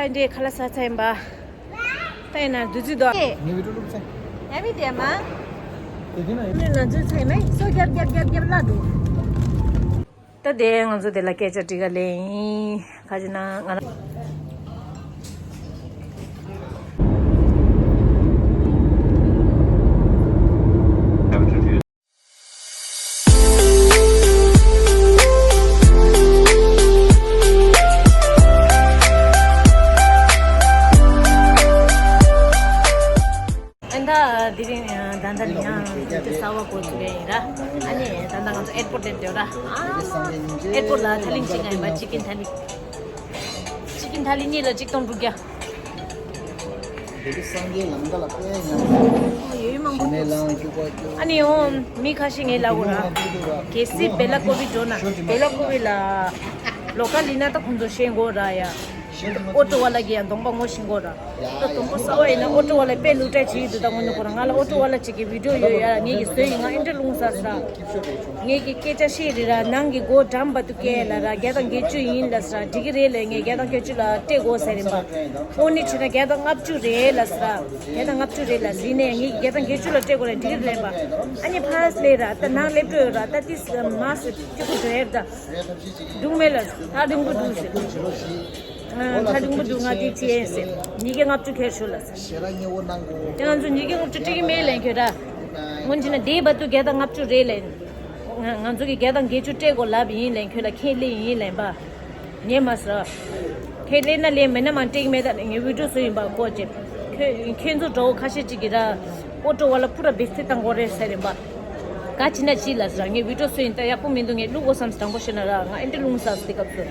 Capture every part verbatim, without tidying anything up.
ཨ་འདྲའི་ཁ་ལག་ཟ་ཚར་ཡིན་པ། ད་ཡིན་ན་དུས་ཚོད་དོ། ངའི་བི་ཀྲུ་བླུགས་ཚེ། ཡ་མི་དེ་མ། དེ་དེ་ན་ཡིན། ང་ཚོའི་ཚེ་མེད་སོ་རྒྱབ་རྒྱབ་རྒྱབ་རྒྱབ་ལ་འདུག་ད་དེ་ང་ཚོ་དེ་ལ་སྐད་ཆ་འདྲི་ག་ལེན་ཡིན། ག་ཅི་ན་ང་རང་། ཨ་ད་དེ་རིང་ད་ལྟ་ནི་ཡང་དེ་གསར་བ་འགོ་ཚུགས་ཡིན་ར། ཨ་ནི་ད་ལྟ་ང་ཚོ་ཨེར་པོར་ཊ་སླེབས་ཡོད་ར། ཨེར་པོར་ཊ་ལ་ཐ་ལིང་ཅིག་ཡིན་པ། ཅི་ཀིན་ཐ་ལི། ཅི་ཀིན་ཐ་ལི་གཉིས་ལ་གཅིག་སྟོང་དྲུག་བརྒྱ། སངས་རྒྱས་ལམ་ཀ་ལ་དཔེ་ཉམས། ཨོ་ཡོད་ཡོད་མང་པོ་འདུག་ཨ་ནི་འོ་མི་ཁ་ཤས་ངའི་ལ་གོ་ར། གལ་སྲིད་བེ་ལ་ཀོ་བི་འགྲོ་ན་བེ་ལ་ཀོ་བི་ལ་ལོ་ཀ་ལི་ན་ད་ཁོང་ཚོ་ཤེས་གོ་ར་ཡ། ཨོ་ཏོ་བ་ལ་གི་ཡང་གདོང་པ་ངོ་ཤེས་གོ་ར། ད་གདོང་པ་གསར་བ་ཡིན་ན་ཨོ་ཏོ་བ་ལ་དཔེ་ལུས་ཏྲ་བྱེད་ཀྱི་འདུག་ད་ངོ་ནི་ཁོ་ར་ང་ལ་ཨོ་ཏོ་བ་ལ་ཅིག་གི་བི་ཌིའོ་ཡོད་ཡ། ངེད་ཀྱི་བཟོས་ཡིན། ང་ཨེ་འདྲ་རླུང་ཟ་ཟ། ངེད་ཀྱི་སྐད་ཆ་བཤད་རེད་ར། ནང་གི་སྒོ་འགྲམ་བར་དུ་སྐད་ལ་ར་བརྒྱ་དང་བརྒྱད་ཅུ་ཡིན་ལ་ཟ་ར། འགྲིག་གི་རེད་ལ། ངས་བརྒྱ་དང་བརྒྱད་ཅུ་ལ་སྤྲད་དགོས་ཟེར་རིན་པ། ཨོ་ནི་བྱས་ན་བརྒྱ་དང་ལྔ་བཅུ་རེད་ལ་ཟ་ར། བརྒྱ་དང་ལྔ་བཅུ་རེད་ལ་ཟིན་ནས་ངས་བརྒྱ་དང་བརྒྱད་ཅུ་ལ་སྤྲད་དགོས་རེད། འགྲིག་གི་རེད་པ། ཨ་ནི་ཕ་སི་ལས་ར་ད་ནང་སླེབས་འགྲོ་ཡོད་ར། ད་ཏིས་མ་སི་ཏི་ཁུ་འགྲོ་ཡོད་ད། སྒྲུང་མེད་ལ་ད་སྒྲུང་པོ་འདུག་ཟེར། ད་སྒྲུང་པོ་འདུག་ང་དེ་ཅི་ཡིན་ཟེར། ཉིས་བརྒྱ་ལྔ་བཅུ་ཁྱེར་ཤོག་ལ་ཟེར། ད་ང་ཚོ་ཉིས་བརྒྱ་ལྔ་བཅུ་སྤྲད་ཀྱི་མེད་ལན་ཁྱོད་ར། སྔོན་ཆད་ན་དེའི་བར་དུ་བརྒྱ་དང་ལྔ་བཅུ་རེད་ལན། ང་ང་ཚོ་གི་བརྒྱ་དང་བརྒྱད་ཅུ་སྤྲད་དགོས་ལབ་ཡིན་ལན། ཁྱོད་ལ་ཁས་ལེན་ཡིན་ལན་པ། ཉན་མ་སོང་། ཁས་ལེན་ན་ལེན་མེད་ན་མ་སྤྲད་ཀྱི་མེད། ད་ངས་བི་ཌིའོ་བཟོས་ཡིན་པ་ཀོ་ཅེ། ཁྱོད་ཁྱོད་ཚོ་གྲོགས་ཁ་ཤས་ཅིག་གིས་ར། ཨོ་ཏོ་བ་ལ་པུ་ར་བེ་སི་བཏང་དགོས་རེད་ཟེར་ཡིན་པ། ག་ཅི་ན་ཅི་ལ་ཟེར། ངས་བི་ཌིའོ་བཟོས་ཡིན། ད་ཡག་པོ་མི་འདུག་ངས་བླུག་དགོས་བསམ་སོང་། དྲང་པོ་བཤད་ན་ར་ང་ཨེ་འདྲ་རླུང་ཟ་སྟེ་སྐབས་སུ།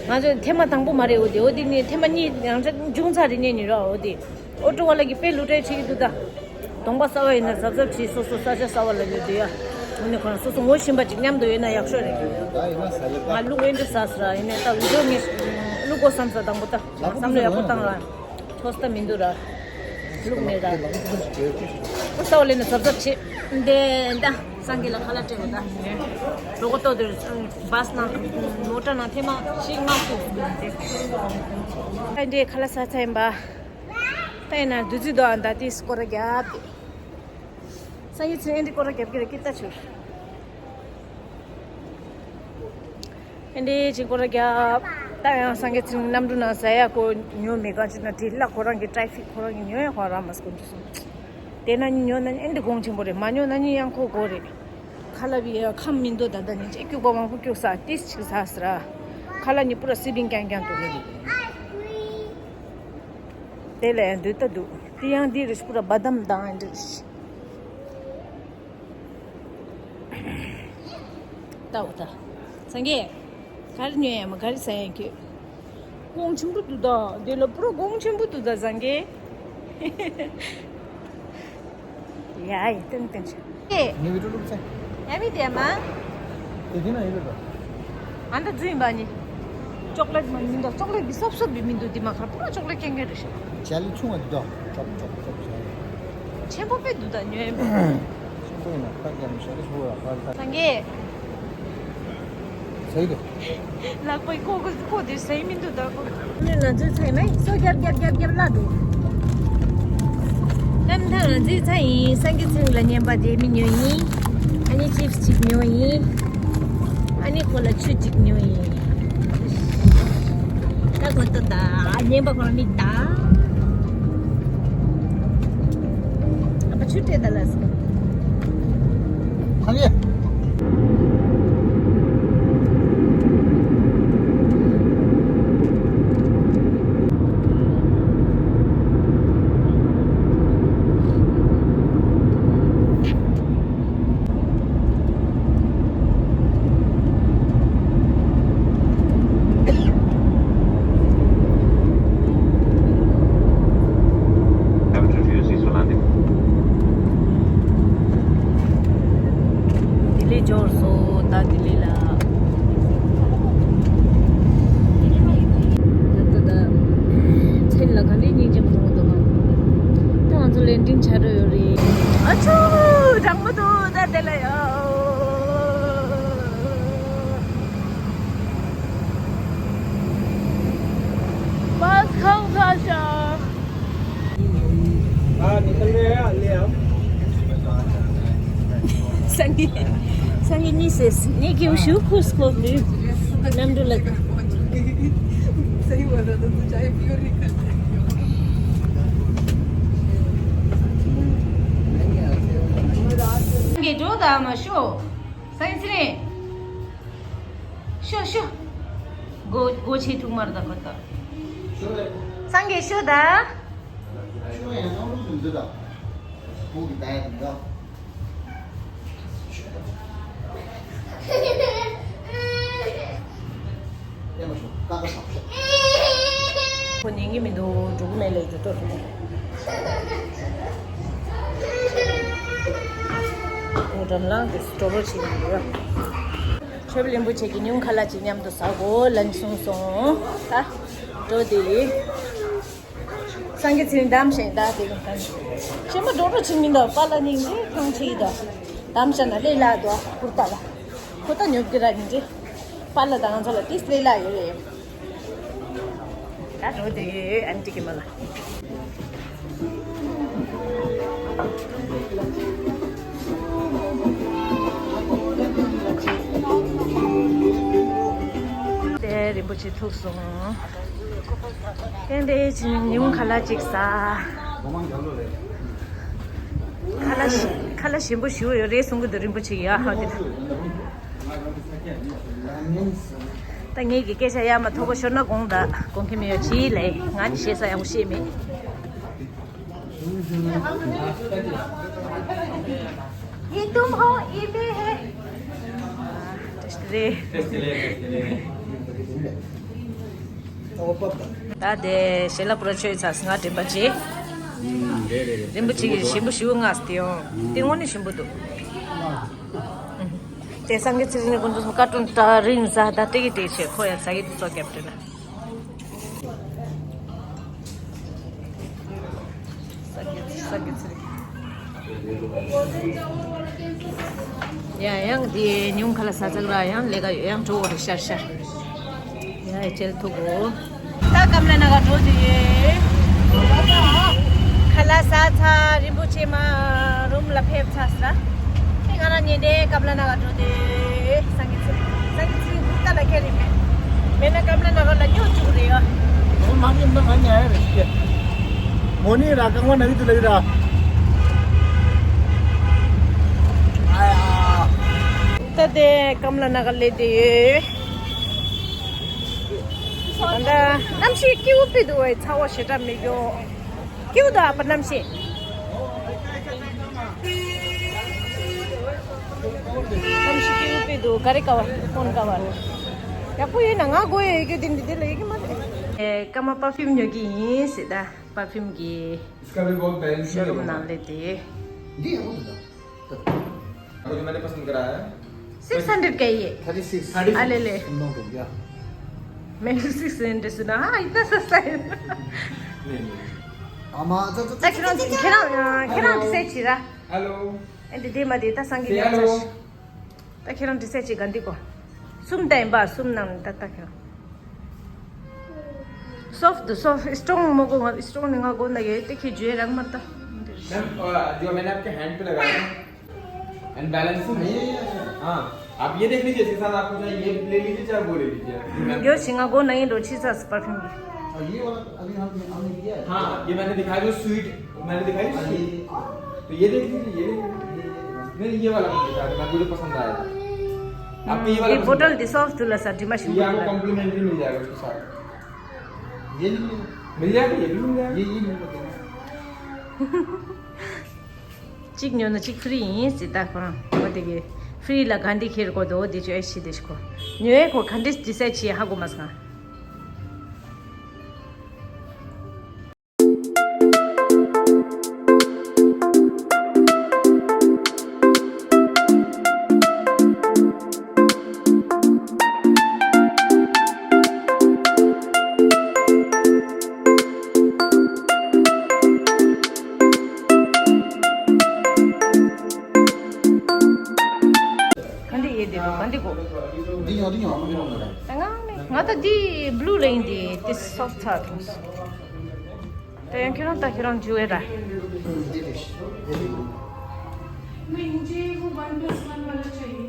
ང་ཚོ་ཐེངས་མ་དང་པོ་མ་རེད། འོ་དེ་འོ་དེ་ནས་ཐེངས་མ་གཉིས་ཡང་ཅུང་ཚ་རེ་ཉན་ནི་ར། འོ་དེ་ཨོ་ཏོ་བ་ལ་གི་དཔེ་ལུས་ཏྲ་བྱེད་ཀྱི་འདུག་ད། གདོང་པ་གསར་བ་ཡིན་ན་གཟབ་གཟབ་བྱེད། སོ་སོ་ས་ཆ་གསར་བ་ལ་ཡོད་དུས་ཡ། འོ་ནི་ཁོ་རང་སོ་སོ་ངོ་ཤེས་པ་ཅིག་མཉམ་དུ་ཡོད་ན་ཡག་ཤོས་རེད། ང་བླུག་ཨེ་འདྲ་ཟ་ཟ་ར། ཡིན་ནའི་ད་འོ་དེ་ངས་བླུག་དགོས་བསམ་ས། དང་པོ་ད་བསམ་བློ་ཡག་པོ་བཏང་ར། ཐོས་ས་མི་འདུག་ར། བླུག་མེད་ར། ཨོ་གསར་བ་ལེན་ན་གཟབ་གཟབ་བྱེད། འདི་ད་སངས་རྒྱས་ལ་ཁ་ལག་སྤྲད་པ་ད། གྲོད་ཁོག་ལྟོགས་དུས་བྷ་སི་ནང་མོ་ཊ་ནང་ཐེངས་མ་བཞི་ལྔ་ཁུག་ཨ་འདྲའི་ཁ་ལག་ཟ་ཚར་ཡིན་པ། ད་ཡིན་ན་བདུད་རྩི་དོ་ཨ་ད་ཏིས་སྐོར་ར་རྒྱབ་སྟེ། སངས་རྒྱས་ཚེ་ཨེ་འདྲའི་སྐོར་ར་རྒྱབ་ཀྱི་རེད་ཀི་ད་ཆུར། ཨེ་འདྲའི་ཅིག་སྐོར་ར་རྒྱབ། ད་ཡང་སངས་རྒྱས་ཚེ་གནམ་གྲུ་ནང་ཟ་ཡ་ཁོ་ཉོ་མེད་ག་ཅིག་ན་བྲིས་ལ་ཁོ་རང་གི་ཊྲེ་ཕིག་ཁོ་རང་གི་ཉོ་ཡ་ཁོ་རང་མ་སྐོར་འདུག་སོང་། དེ་ན་ཉོ་ན་ཨེ་འདྲ་གོང་ཆེན་པོ་རེད། མ་ཉོ་ན་ནི་ཡང་ཁོ་དགོས་རེད། ཁ་ལག་བི་ཁམ་མི་འདུག་ད་ལྟ་ནི་ཅིག་སྐྱུག་པ་མང་པོ་སྐྱུག་ས་ཏིས་ཅིག་ཟ་ཟེར་ར། ཁ་ལག་ནི་པུ་ར་སི་པིང་རྐྱང་རྐྱང་འདུག་རེད། དེ་ལ་ཡང་འདུག་ད་འདུག་དེ་ཡང་འདི་རེད། པུ་ར་བ་དམ་དང་འདི་རེད། ལྟ་འོ་ད། སངས་རྒྱས། ག་རེ་ཉོ་ཡ་མ་ག་རེ་ཟ་ཡ་ཁྱོད། གོང་ཆེན་པོ་འདུག་ད། འདི་ལ་པུ་ར་གོང་ཆེན་པོ་འདུག་ད་སངས་རྒྱས། ཡ་ཡ་ཏན་ཏན་ཆེ། ངའི་བི་ཀྲུ་བླུགས་ཚེ། ཡ་མི་དེ་མ། དེ་དེ་ན་ཡིན་ལ་ད། ཨ་ད་རྫུན་ཡིན་པ་ནི། ཅོག་ལེ་ཊི་མ་མི་འདུག་ཅོག་ལེ་ཊི་འདི་སོབ་སོབ་འདི་མི་འདུག་འདི་མ་ཁར་པུ་ར་ཅོག་ལེ་ཊི་རྐྱང་རྐྱང་རེད་ཤག་ཇ་ལི་ཆུང་བ་འདི་དང་ཅོག་ཅོག་ཅོག་ཅོག་ཆེན་པོ་དཔེ་འདུག་ད་ཉོས་ཡིན་པ། ཆེན་པོ་ཡིན་ན་ཁ་རྒྱབ་ནས་ཞལ་ལག་ཞུ་བ་ཁ་ལ་ད། སངས་རྒྱས། ཟ་ཡི་གི། ལག་པའི་ཁོ་ཁོ་ཁོ་དེ་ཟ་ཡི་མི་འདུག་ད་ཁོ། ནི་ང་ཚོའི་ཚ་ཡིན་ན་སོ་རྒྱབ་རྒྱབ་རྒྱབ་རྒྱབ་ལ་འདུག་ད་ད་ང་ཚོའི་ཚ་ཡིན། སངས་རྒྱས་ཚེ་རིང་ལ་བརྙན་པ་དེ་མི་ཉོ་ཡིན། ཨ་ནི་ཅིབ་སི་གཅིག་ཉོ་ཡིན། ཨ་ནི་ཁོ་ལ་ཆུ་གཅིག་ཉོ་ཡིན། ད་ཁོ་ད་ད་ཉན་པ་ཁོ་ལ་མི་ད། ཨ་ཕ་ཆུ་སྤྲད་ད་ལ་སོ། ཨ་ནི། ལྡི་ལི་འབྱོར་སོང་། ད་ལྡི་ལི་ལ། ད་ད་ད། ཚེ་ལ་ག་འདྲའི་སྙིང་རྗེ་མཐོང་འདུག་གམ། ད་ང་ཚོ་ལེན་ཌིང་ཆགས་འགྲོ་ཡོད་རེད། ཨ་ཆུ། གྲང་མོ་འདུག་ད་དེ་ལ་ཡ། བྷ་སི་ཁང་ཁ། निकल रहे हैं, ले आओ। संगी, संगी नीचे से, नहीं क्यों शू खुश को भी नम डुलक। सही बोल रहा था, तू चाय पियो नहीं करते। संगी जो दाम शो, संगी श्री, शो, शो। गो, गो छे ठुक मार दा कत। संगी शो दा। ཁོ་ཉན་གྱི་མི་འདུག་འགྲོ་གི་མེད་ལབ་ཀྱི་འདུག་འོ་འགྲམ་ལངས་ཏེ་སྤྲོ་པོ་བྱེད་ཀྱི་འདུག་ཆོས་བློན་པོ་ཆེ་གི་ཉུང་ཁ་ལག་ཅིག་མཉམ་དུ་ཟ་དགོས་ལབ་གསུངས་སོང་། ད་འགྲོ་དེ། སངས་རྒྱས་ཚེ་རིང་བདམས་ཤིང་བདག་དེ་གང་ཁང་ཆེན་མོ་འགྲོ་འགྲོ་ཆིན་མིན་ད་པཱ་ལགས་སྙིང་རྗེ་ཐང་ཆེ་ཡི་ད། བདམས་ཤ་ན་ལས་སླ་དོ་ཧུར་ཐག་ལ། ཁོ་ད་ཉོབ་ཀྱི་ར་སྙིང་རྗེ། པཱ་ལགས་ད་ང་ཚོ་ལ་ཏིས་ལས་སླ་ཡོད་རེད། ད་འགྲོ་དེ་ཨན་ཏི་གི་མ་ལ། དེ་རིན་པོ་ཆེ་ཐུག་སོང་། ཏན་ཏན་ཅིག་ཉིན་ཁ་ལག་ཅིག་ཟ། ཁ་ལག་ཞིམ་ཁ་ལག་ཞིམ་པོ་ཞིག་ཡོད་རེད་གསུང་གི་འདུག་རིན་པོ་ཆེ་ཡ་ཧ་གི། ད་ངེད་ཀྱི་སྐད་ཆ་ཡ་མ་ཐོག་པ་ཤོར་ན་དགོངས་དག་དགོངས་མཁན་མེད་ཡ་ཅི་ལས་ང་ནི་ཞེ་ས་ཡག་པོ་ཤེས་མེད། ये तुम हो, ये मैं है। ད་དེ་ཞལ་ལག་པུ་ར་མཆོད་ཚར་སོང་ང་དྲན་པ་བརྗེད། རིན་པོ་ཆེ་གི་ཞིམ་པོ་ཞིམ་པོ་མངགས་ཏེ་ཡོང་། དེ་དངོས་གནས་ཞིམ་པོ་འདུག་དེ་སངས་རྒྱས་ཚེ་རིང་ནས་ཁོང་ཚོ་བཀའ་དྲུང་ད་རིང་ཟ་ད་ཏེ་གི་ཏེ་ཆེ་ཁོ་ཡ་ཟ་གི་དུ་ཙོ་རྒྱབ་དུ་ན། སངས་རྒྱས་ཚེ་རིང་། ཡ་ཡང་དེ་ཉུང་ཁ་ལག་ཟ་ཚག་ར་ཡང་ལས་ཀ་ཡང་འགྲོ་བོ་རེ་ཤར་ཤར། ཡ་ཡ་ཅལ་ཐུག་གོ། ད་ཀམ་ལ་ན་ག་འགྲོ་དུ་ཡོད། ཁ་ལག་ཟ་ཚར་རིན་པོ་ཆེ་མ་རུམ་ལ་ཕེབས་ཚར་ས། དེ་ང་རང་ཉིན་དེ་ཀམ་ལ་ན་ག་འགྲོ་དུ་ཡོད། སངས་རྒྱས་ཚེ་སངས་རྒྱས་ཚེ་རིང་ད་ལ་ཁྱེར་རིན་མེད། མེད་ན་ཀམ་ལ་ན་ག་ལ་ཉོ་བཅུག་རེད་ཡ། ཨོ་མ་ཉིན་ན་ང་ཉ་ཡ་རེད་ཤི། མོ་ནི་ར་གང་བ་ན་གི་དུ་ལ་གི་ར། ཨ་ཡ། ད་དེ་ཀམ་ལ་ན་ག་ལས་དེ་ཡོད། ད་གནམ་གཤིས་སྐྱིད་པོ་དཔེ་འདུག་བས་ཚ་བ་ཞེ་དྲག་མི་འགྱོ། སྐྱིད་པོ་འདུག་ཨ་པ་གནམ་གཤིས། གནམ་གཤིས་སྐྱིད་པོ་དཔེ་འདུག་ག་རེ་ཀ་བ་ཧོན་ཀ་བ་རེད། ཡག་པོ་ཡིན་ན་ང་དགོས་ཡོད་ཀྱི་དེ་འདི་དེ་ལ་ཡོད་ཀྱི་མ་རེད། ཨེ་ཀ་མ་པར་ཕིའུམ་ཉོ་གི་ཡིན་ཟེར་ད་པར་ཕིའུམ་གི། इसका भी बहुत बैलेंस शोरूम नहीं होगा। नाम लेते हैं। जी, वो तो था। तो जो मैंने पसंद करा है। सिक्स हंड्रेड का ही है। Thirty six. अरे ले। नौ रुपया। मैंने सिक्स हंड्रेड सुना, हाँ, इतना सस्ता है। नहीं, नहीं। आमा, तो, तो, तो, खिलौन, खिलौन, खिलौन से छिरा। हेलो। ए, दीदी, मदे, ता संगीत से हेलो। ད་ཁྱེད་རང་འདྲི་ས་ཅིག་ག་འདི་གོ། གསུམ་ད་ཡིན་པ་གསུམ་ནང་ནས་ད་ལྟ་ཁྱེད་རང་། सॉफ्ट तो सॉफ्ट स्ट्रॉन्ग मगो स्ट्रॉन्ग ने गो ना ये देखिए जो रंग मत। मैम, अ, जो मैंने आपके हैंड पे लगाया है, एंड बैलेंस नहीं है। हाँ, आप ये देख लीजिए, इसके साथ आपको चाहे ये ले लीजिए, चाहे वो ले लीजिए। मैम, यो सिंगा गो नहीं रोची सा परफ्यूम की। और ये वाला अभी हम, हमने किया है। हाँ, ये मैंने दिखाया जो स्वीट, मैंने दिखाई हाँ, थी। ये, ये, तो ये देख लीजिए, ये देख लीजिए। ये, ये, नहीं, ये वाला मुझे दिखाया था, मुझे पसंद आया था। आपको ये वाला ये पसंद बोतल आया? डिसॉल्व तुला सा डिमा ये आपको कॉम्प्लीमेंट्री मिल जाएगा उसके साथ। ये नहीं मिलेगा? मिल जाएगा, ये भी मिल जाएगा। ये, ये मिल जाएगा। གཅིག་ཉོ་ན་གཅིག་ཕི་རི་ཡིན་ཟེར་ད་ཁོ་རང་། འོ་དེ་གི་ཕི་རི་ལ་ག་འདི་ཁྱེར་དགོས་དོ་འོ་དེ་ཅོ་ཨེ་ཤི་དེ་ཤི་ཁོ། ཉོ་ཨེ་ཁོ་ག་འདྲི་ཌི་སའིཌ་བྱེད་ཧ་གོ་མ་སོང་། ག་འདི་ཡེ་འདི་རུ་ག་འདི་གོ། འདི་ཡང་འདི་ཡང་མི་རུང་ལ། ད་ང་མི་ང་ད་འདི་བླུ་ལ་ཡིན་འདི་འདི་སོབ་ཚ་ཐུང་། ད་ཡང་ཁྱེད་རང་ད་ཁྱེད་རང་འཇུ་ཨེ་ར། नहीं, मुझे वो वन प्लस वन वाला चाहिए।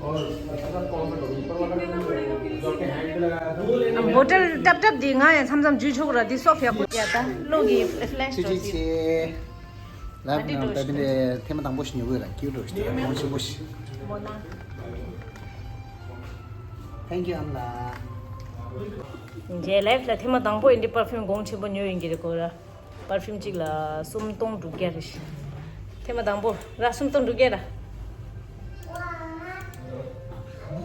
और ऐसा कॉमन हो, ऊपर वाला कितने का पड़ेगा, प्लीज? जो आपके हैंड पे लगा था। ཨ། བྷོ་ཊལ་ཏབ་ཏབ་འདི་ང་ཡང་མཚམས་མཚམས་འཇུ་ཆོག་ར། འདི་སོ་ཕི་ཡ་ཁུ་ཡ་ད་ལོ་གི་ཕི་ལེ་ཤི་ཅི་ཅི་ཅི། ལབ་ན་ད་འདི་ནས་ཐེངས་མ་དང་པོ་ཞིག་ཉོ་གི་ར། ཀིའུ་ཊི་ཞིག་དང་གོང་ཆེན་པོ་ཞིག Thank you ཨ་མ་ལགས། ངའི་ལའིཕ་ལ་ཐེངས་མ་དང་པོ་ཡིན་འདི་པར་ཕིའུམ་གོང་ཆེན་པོ་ཉོ་ཡིན་གྱི་རེད་གོ་ར། པར་ཕིའུམ་གཅིག་ལ་སུམ་སྟོང་དྲུག་བརྒྱ་རེད། ཐེངས་མ་དང་པོ་ར་སུམ་སྟོང་དྲུག་བརྒྱ་ར།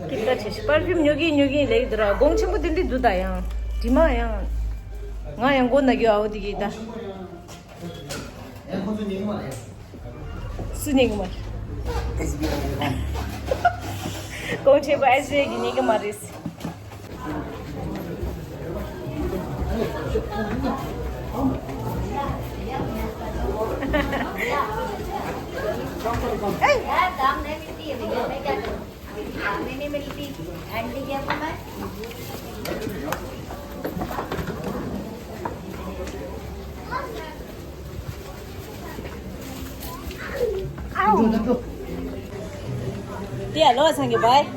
ཀི་ཀ་ཆེ་ཤི་པར་ཕིའུམ་ཉོ་གིན་ཉོ་གིན་ལེགས་འདུག་ར། གོང་ཆེན་པོ་དེ་འདྲ་འདུག་ད་ཡང་དྲི་མ་ཡང་། ང་ཡང་མགོ་ན་རྒྱུ་ཨའོ་དེ་གི་ད། ཡང་ཁོ་ཚོ་ཉན་གི་མ་རེད། སུ་ཉན་གི་མ་རེད། ཨེས་བི་ཨའི་གོང་ཆེན་པོ་ཨེས་བི་ཨའི་གི་ཉན་གི་མ་རེད། དེ་ཡ་ལོ་སང་གི་བའི།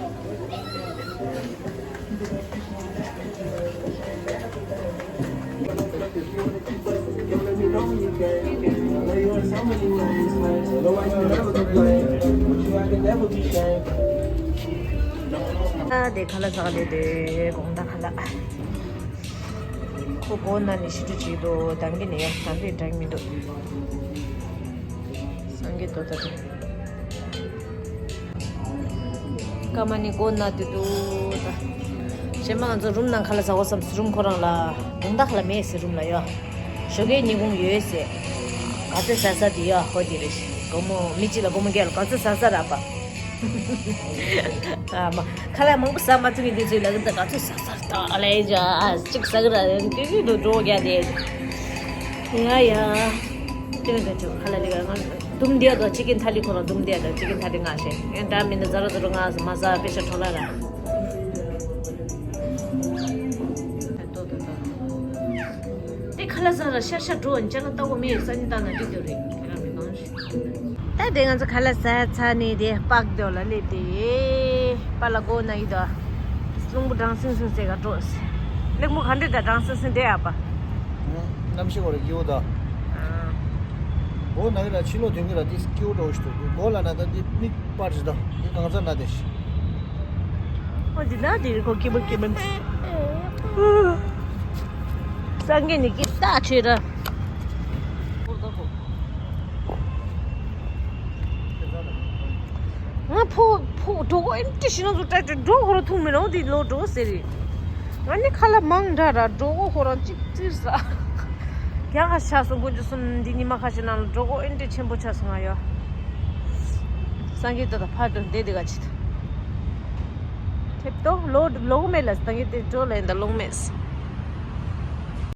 ཨ་དེ་ཁ་ལག་ཟ་ག་ལེ་དེ་དགོང་དག་ཁ་ལག་ཁོ་སྒོ་ན་ནས་ཤི་ཀྲུ་བྱེད་འདུག་ད་གིན་ནས་ཡང་ད་གིན་འགྲིག་མི་འདུག་སང་གི་དོ་ད་དོ། ཀ་མ་ནི་སྒོ་ན་དུ་དུ་ད། གཞན་མ་ང་ཚོ་རུམ་ནང་ཁ་ལག་ཟ་གོ་བསམ་སི་རུམ་ཁོ་རང་ལ་དགོང་དག་ཁ་ལག་མེད་ཟེར་རུམ་ལ་ཡོད། ཞོགས་ཀའི་ཉིན་གུང་ཡོད་ཟེར། ག་ཚོད་ཟ་ས་དེ་ཡོད་ཧོ་དེ་རེད། སྒོར་མོ་མི་གཅིག་ལ་སྒོར་མོ་བརྒྱ་ལ་ག་ཚོད་ཟ་ས་ར་པ། ཨ་མ། ཁ་ལག་མང་པོ་ཟ་མ་ཐུབ་མཁན་དེ་ཚོས་ལབ་ཀྱི་འདུག་ག་ཚོད་ཟ་ས་རེད་ད་ཨ་ལས་ཇ་ཨ་གཅིག་ཟ་གི་ར་དེ་དུས་དུ་འགྲོ་རྒྱ་དེ། ང་ཡ། དེ་ནས་ད་ཆོག་ཁ་ལག་དེ་ག་ང་དུམ་བདེ་དོ་ཅི་ཀིན་ཐ་ལི་ཁོ་རང་དུམ་བདེ་དོ་ཅི་ཀིན་ཐ་ལི་ང་ཤེས་ཨེ་ད་མི་འདི་ཛ་ར་ཛ་ར་ང་མ་ཟ་པེ་ཤ་འཕྲོ་ལ་ར། དེ་ཁ་ལག་ཟ་ར་ཤར་ཤར་འགྲོ་ཅ་ལག་ལྟ་བུ་མེད་ས་ནི་ལྟ་ན་འགྲིག་འགྲོ་རེད་ཁྱེད་རང་མི་གང་ཞིག་ད་དེ་ང་ཚོ་ཁ་ལག་ཟ་ཚར་ནས་དེ་པག་རྡོ་ལ་སླེབས་ཏེ། པ་ལ་སྒོ་ན་ཡི་དོ། གླང་པོ་སྦྲང་སིང་སིང་ཟེར་ག་འགྲོ། གླང་པོ་ག་འདྲ་ད་སྦྲང་སིང་སིང་དེ་ཨ་པ། གནམ་གཤིས་འོ་ར་སྐྱིད་པོ་ད། སྒོ་ན་གི་ར་ཕྱི་ལོགས་ཐོན་གི་ར་དེ་སྐྱིད་པོ་འགྲོ་ཞིག་འདུག་སྒོ་ལ་ན་ད་འདི་མིག་པར་ཞིག་ད་འདི་གང་ཚ་ན་དེ་ཞིག་ཨོ་འདི་ན་དེ་རི་ཁོ་སྐྱིད་པོ་སྐྱིད་པོ། སང་གེ་ནི་སྐྱིད་ད་ཆོས་ར། ང་ཕོ་ཕོ་གྲོད་ཁོག་ཨེམ་ཊི་ཞིག་ན་ཚོ་སྐྲ་ཅོ་གྲོད་ཁོག་ར་འཐུང་མི་རུང་དེ་ལོ་འགྲོ་ཟེར་རེད། ང་ནི་ཁ་ལག་མང་དྲགས་ར་གྲོད་ཁོག་ཁོ་རང་གཅིག་བཙིར་ས། རྒྱ་ཁ་ཆགས་སོང་དགུན་ཆུ་གསུམ་འདི་ཉི་མ་ཁ་ཤས་ནང་ལ་གྲོད་ཁོག་ཨེམ་ཊི་ཆེན་པོ་ཆགས་སོང་ང་ཡོ། སང་གེ་ཏོ་ད་ཕར་འགྲོ་བསྡད་དེ་ག་ཆེ་ད། ཐེབས་ཏོ་ལོ་ལོག་མེད་ལ་སང་གེ་དེ་འགྲོ་ལ་ཡིན་ད་ལོག་མེད།